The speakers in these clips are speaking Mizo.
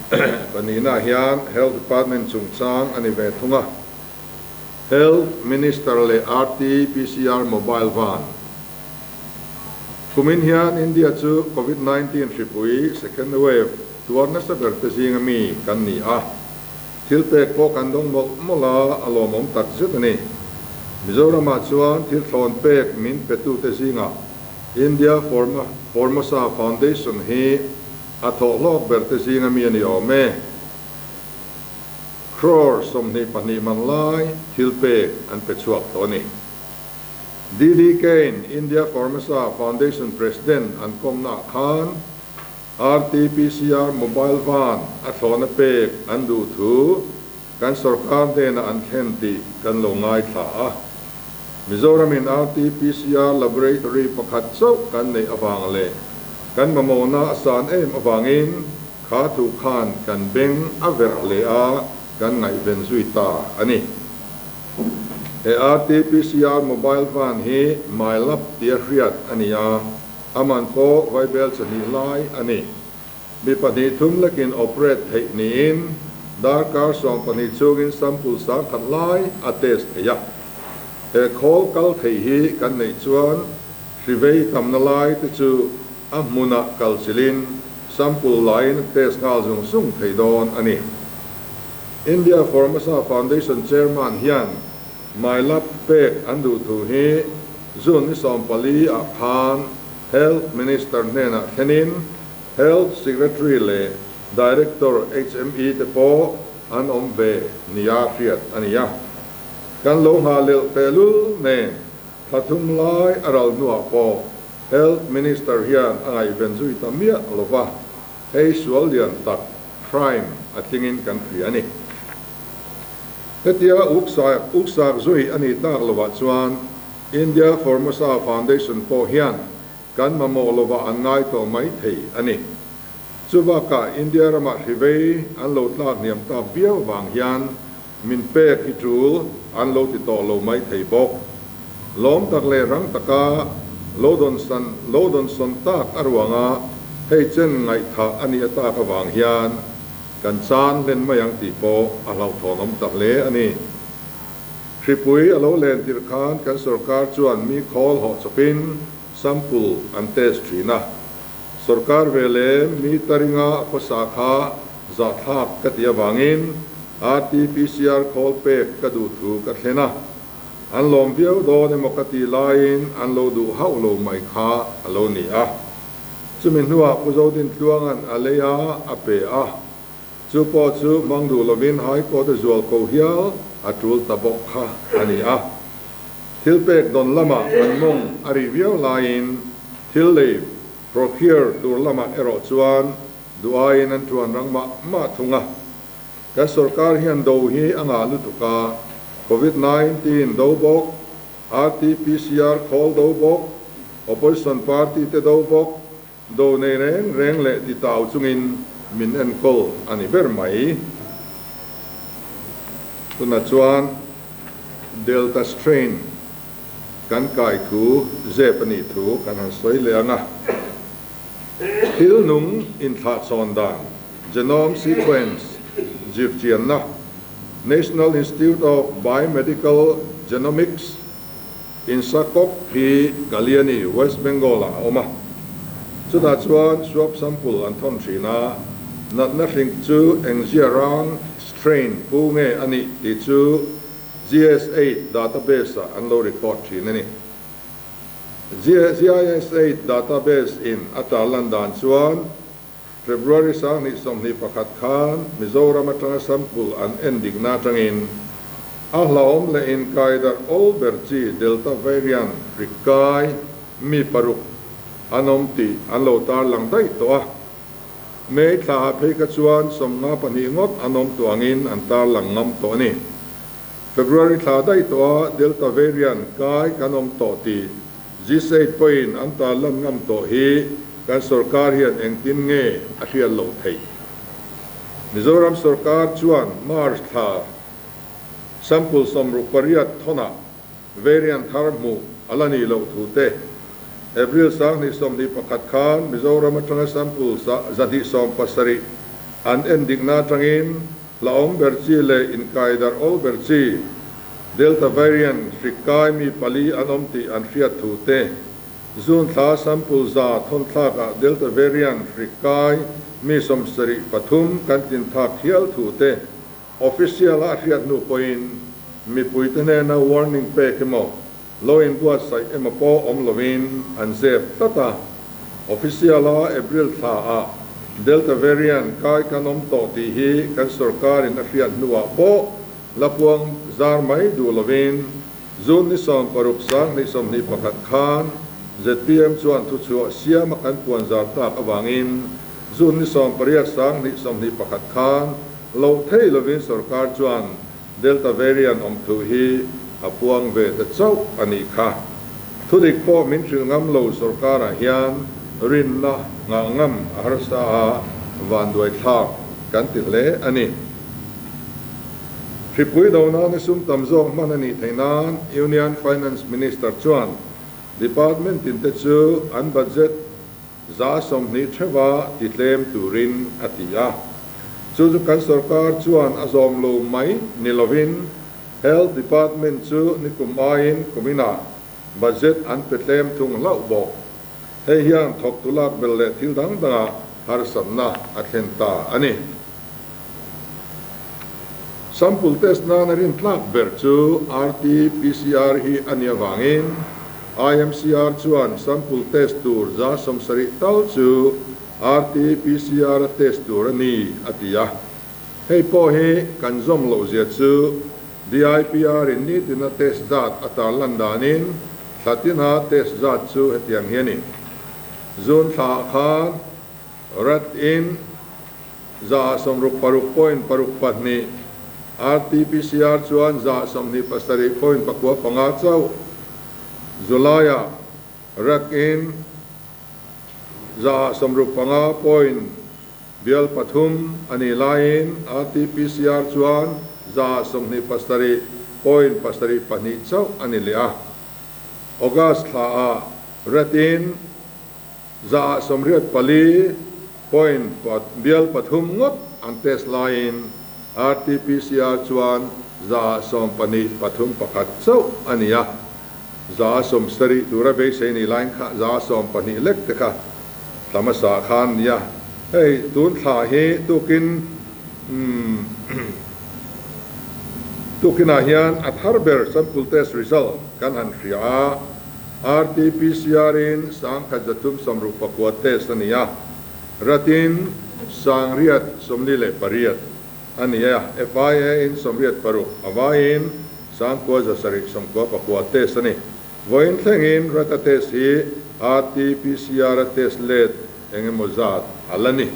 Pahnihna hian Health Department chungchang a ni ve thung a. Health Minister leh RT-PCR Mobile Van. Kumin hian India chu Covid 19 hripui second wave tuar nasa ber te zinga mi kan ni a. Thil pek pawh kan dawng mawlh mawlh a, a lawmawm tak zet a ni. Mizoramah chuan thil thlawn pek min petute zingah India Formosa Foundation hi a thawhhlawk ber te zinga mi a ni awm e. Crore 22 man lai thil pek an pe chhuak tawh a ni. DD Kane, India Formosa Foundation President an kawmnaah khan RT-PCR mobile van a thlawhna pek an duh thu kan sorkar hnenah an thlen tih kan lo ngaithla a. Mizoramin RT-PCR laboratory pakhat chauh kan neih avang leh kan mamawhna a san em avangin kha thu khan kan beng a verh leh a, kan ngaihven zui ta a ni. He RT-PCR mobile van hi Mylab tia hriat a ni a, a man pawh vaibel chahnih lai a ni. Mi pahnih thum lekin operate theih niin darkar 12 chungin sample 10,000 lai a test thei a. He khawl kal theih hi kan neih chuan hrivei tamna lai te chu a hmunah kal chilin sample laiin test nghal zung zung thei dawn a ni. India Formosa Foundation Chairman hian Mylab pek an duh thu hi June ni 14 ah khan Health Minister hnenah thlenin Health Secretary leh Director HME te pawh an awm ve nia hriat a ni a. Kan lo nghah lelh tehlul nen thla thum lai a ral hnuah pawh Health Minister hian a ngaihven zui ta miah lova, hei sual lian tak, crime, a tlingin kan hria a ni. Hetia uksak zui a nih tak lovah chuan India Formosa Foundation pawh hian kan mamawh lovah an ngai tawh mai thei a ni. Chubakah India ramah hrivei an lo tlak hniam tak viau vang hian min pek hi tul an lo ti tawh lo mai thei bawk. Lawm tak leh rang taka lo dawn san lo dawn sawn tak a ruanga hei chen ngaihthah a nih atak avang hian kan chan hlen mai ang tih pawh a hlauhthawn awm ta hle a ni. Hripui a lo len tirh khan kan sorkar chuan mi khawl hawh chawpin sample an test thin a. Sorkar ve leh mi taringa khawsa kha zahthlak ka ti avangin RT-PCR khawl pek ka duh thu ka thlen a. An lawm viau dawn emaw ka tih laiin an lo duh hauh lo mai kha a lo ni a. Chumi hnuah Pu Zodin Tluanga'n a lei a, a pe a. Chu pawh chu hmang duh lovin High Court a zual ko hial a tul ta bawk kha a ni a. Thil pek dawn lamah an mawng a rih viau laiin thil lei, procure, tur lamah erawh chuan duh aiin an tuan rang mah mah thung a. Kan sorkar hian do hi a ngah lutuk a, Covid 19 do bawk, RT-PCR khawl do bawk, Opposition party te do bawk, do nei reng reng leh ti tau chungin min enkawl a ni ber mai. Tunah chuan Delta strain kan kai thu zep a nih thu kan han sawi leh ang a. Thil nung inthlahchhawn dan, genome sequence, zirchianna, National Institute of Biomedical Genomics, Insakawp hi Kalyani, West Bengal-ah a awm a. Chutah chuan swab sample an thawn thin a, natna hring chu engzia rang, strain, pu nge a nih tih chu GS8 database-ah an lo record thin a ni. GIS8 database in a tarlan dan chuan February 2021 khan Mizoram atanga sample an en dikna atangin a hlauhawm leh inkaidar awl ber chi Delta variant hrik kai mi paruk an awm tih an lo tarlang daih tawh a. May thlaah phei kha chuan 52 ngawt an awm tawh angin an tarlang ngam tawh a ni. February thla daih tawh a Delta variant kai kan awm tawh tih GIS8 pawhin an tarlan ngam tawh hi kan sorkar hian engtin nge a hriat loh theih? Mizoram sorkar chuan March thla sample 68 thawnah variant thar hmuh a la nih loh thu te, April 2021 khan Mizoram atanga sample 170 An endikna atangin hlauhawm ber chi leh inkaidarh awl ber chi Delta variant hrik kai mi pali an awm tih an hriat thu te, June thla sample za thawnthlakah Delta variant hrik kai mi 73 kan tlin phak hial thu te official a hriat hnu pawhin mipuite hnena warning pek emaw lo inbuatsaih emaw pawh awm lovin an zep tlat a. Official a April thla ah Delta variant kai kan awm tawh tih hi kan sorkarin a hriat hnuah pawh la puang zar mai duh lovin June ni 16 2021 khan zpm chuan thuchhuah siama kan puan zar tak avangin June ni 18 2021 khan loh thei lovin sorkar chuan Delta variant awm thu hi a puang ve ta chauh a nih kha. Thudik pawh min hrilh ngam lo sorkarah hian rinna nghah ngam a harsa a, vanduai thlak kan ti hle a ni. Hripui do nana sum tam zawk hman a nih theih nan Union Finance Minister chuan Department tin te chu an budget 20% theuha ti tlem turin a ti a. Chu chu kan sorkar chuan a zawm lo mai ni lovin Health Department chu nikum aiin kuminah budget an pe tlem thung hlauh bawk. Hei hian thawktu lak bel leh thil dang dangah harsatna a thlen ta a ni. Sample test nana rintlak ber chu RT-PCR hi a nih avangin IMCR chuan sample test tur 70% tal chu RT-PCR a test tur a ni, a ti a. Hei pawh hi kan zawm loh zia chu DIPR in nitina test zat a tarlan danin thla tina test zat chu hetiang hi a ni. June thlaah khan rat in 66 point 6 2, RT-PCR chuan 27 point 9 5 chauh. July-ah rat in 65 point bial 3 a nih laiin RT-PCR chuan 27 point 7 2 chauh a ni leh a. August thlaah rat in 84 point bial 3 ngawt an test laiin RT-PCR chuan 12 3 1 chauh a ni a. 70 tura beisei nih laiin kha 12 lek te kha tla hmasa khan a ni a. Hei tun thla hi tukin tukinah hian a thar ber sample test result kan han hria a. RT-PCR in 1369 test a ni a, Ratin 848 a ni a, FIA in 86 a vaiin 9799 test a ni. Vawiin thlengin Rata test hi RT-PCR a test let eng emaw zat a la ni.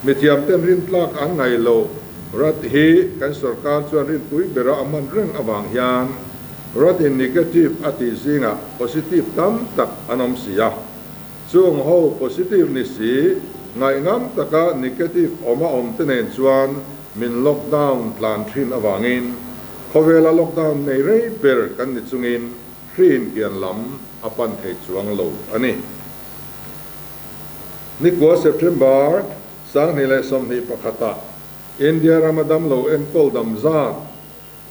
Mithiamten rintlak an ngaih loh rat hi kan sorkar chuan rinpui bera a man reng avang hian rat in negative a tih zingah positive tam tak an awm si a. Chung ho positive ni si, ngaihngam taka negative awm a awm te nen chuan min lockdown tlan thin avangin khawvela lockdown nei rei ber kan ni chungin hri inkian lam a pan thei chuang lo a ni. Nikua September 2021 ah India rama damlo enkawl dam zat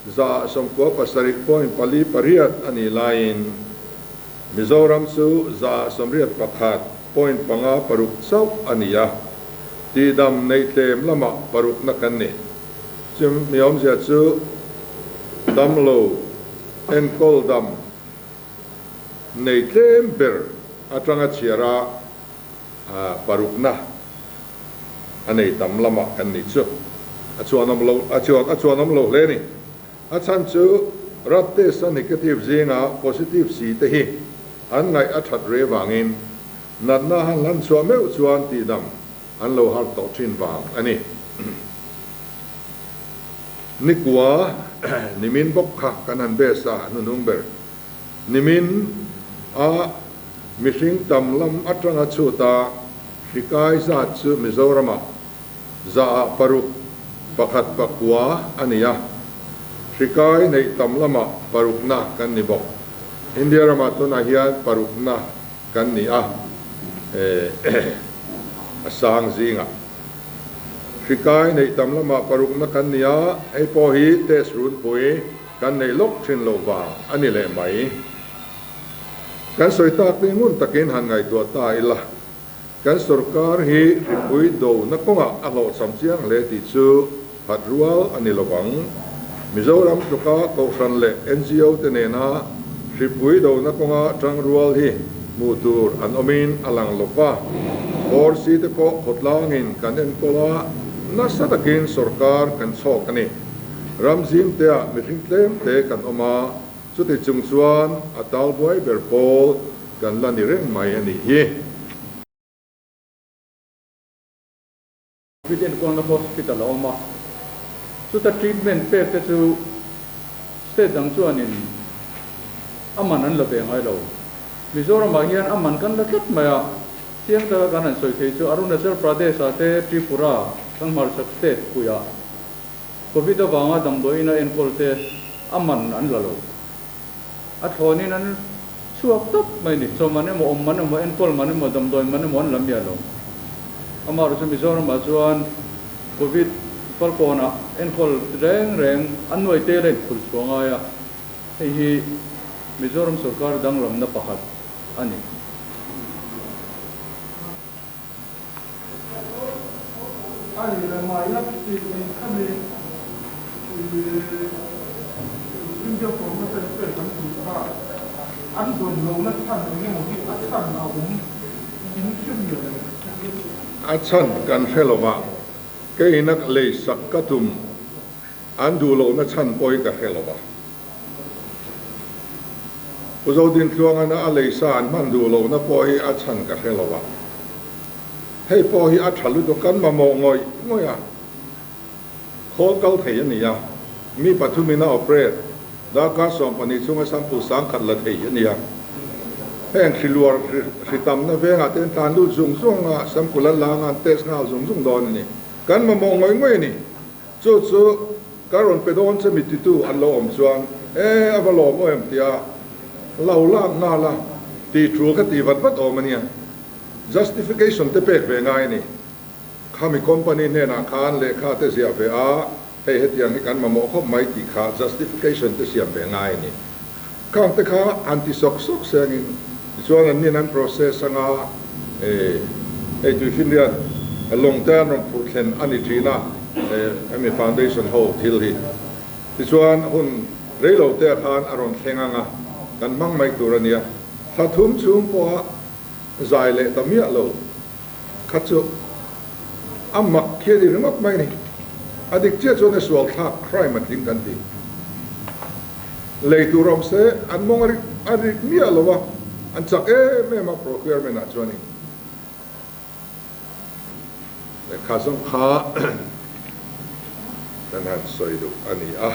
97 point 4 8 a nih laiin Mizoram chu 81 point 5 6 chauh a ni a, tihdam neih tlem lamah parukna kan ni. Chumi awmzia chu damlo enkawl dam nei tlem ber atanga chhiara parukna a nei tam lamah kan nih chu a chuanawm lo a chuan a chuanawm lo hle a ni. A chhan chu rat test a negative zinga positive si te hi an ngaih a that re vangin natna han hlan chhuah meuh chuan tihdam an lo har tawh thin vang a ni. Nikua nimin bawk kha kan han base a hnuhnung ber. Nimin a mihring tam lam atanga chhuta hrikai zat chu Mizoramah 6 1 9 a ni a, hrikai neih tam lamah parukna kan ni bawk. India ramah tunah hian parukna kan ni a, a sang zingah. Hri kai neih tam lamah parukna kan ni a, hei pawh hi test runpui kan neih lawk thin loh vang a ni leh mai. Kan sawi tak te ngun takin han ngaihtuah ta ila, kan sorkar hi hripui dona kawngah a hlawhchham chiang hle tih chu phat rual a ni lo ang. Mizoram tluka Kohhran leh NGO te nena hripui dona kawnga tang rual hi hmuh tur an awmin a lang lo va, Force te pawh khawtlangin kan enkawl a, nasa takin sorkar kan chhawk a ni. Ram zimteah mihring tlemte kan awm a, Chuti chung chuan a tal buai ber pawl kan la ni reng mai a nih hi. Covid enkawlna hospital a awm a, chuta treatment pek te chu state dang chuanin a man an la ve ngai lo. Mizoramah hian a man kan la tlat mai a, chiang taka kan han sawi thei chu Arunachal Pradesh-ah te Tripura kan hmarchhak state puiah Covid avanga damdawiin a enkawl te a man an la lo. A thlawnin an chhuak tawp mai ni. Chaw man emaw, awm man emaw, enkawl man emaw, damdawi man emaw an la miah lo. Amaherawhchu chu Mizoramah chuan Covid falkawnah enkawl reng reng an nuai tel a inphul chhuah ngai a, hei hi Mizoram sorkar danglamna pakhat a ni. A ni le mai a tih in khami India Formated State an tih kha an dawn lohna chhan eng emaw hi a chhan a awm in hre mial em? A chhan kan hre lo va, keiin a lei sak ka tum an duh lohna chhan pawh hi ka hre lo va. Pu Zodintluangana a leisa an hman duh lohna pawh hi a chhan ka hre lo a. Hei pawh hi a tha lutuk kan mamawh ngawih ngawih a. Khawl kal thei a ni a, mi pathumin a operate, darkar 12 chhunga sample 10,000 la thei a ni a. Heng hriluar hri tamna vengah te an tlan lut zung zung a, sample an la anga an test nghal zung zung dawn a ni. Kan mamawh ngawih ngawih a ni. Chu chu ka rawn pe dawn che mi titu an lo awm chuan e a va lawm aw em tia lo lak nghal a tih tul ka tih vat vat awm a nia. Justification te pek ve ngai a ni. Khami company hnenah khan lehkha te ziah ve a, hei hetiang hi kan mamawh khawp mai tih kha justification te siam ve ngai a ni. Khang te kha han ti sawk sawk sengin tichuan an nin an process anga e hei tuifinriat lawng te an rawn phurh thlen a ni thin a hemi foundation ho thil hi tichuan hun reilo te ah khan a rawn thleng anga kan hmang mai tur a nia thla thum chhung pawha zai leh ta miah lo kha chu a mak khi a ni ringawt mai a ni. A dik chiah chuan a sual thlak crime a tling kan ti. Lei tur awm se an mawng a rik a rik miah lo a, an chak em em a procurement ah chuanin. Lehkha zawng kha kan han sawi duh a ni a.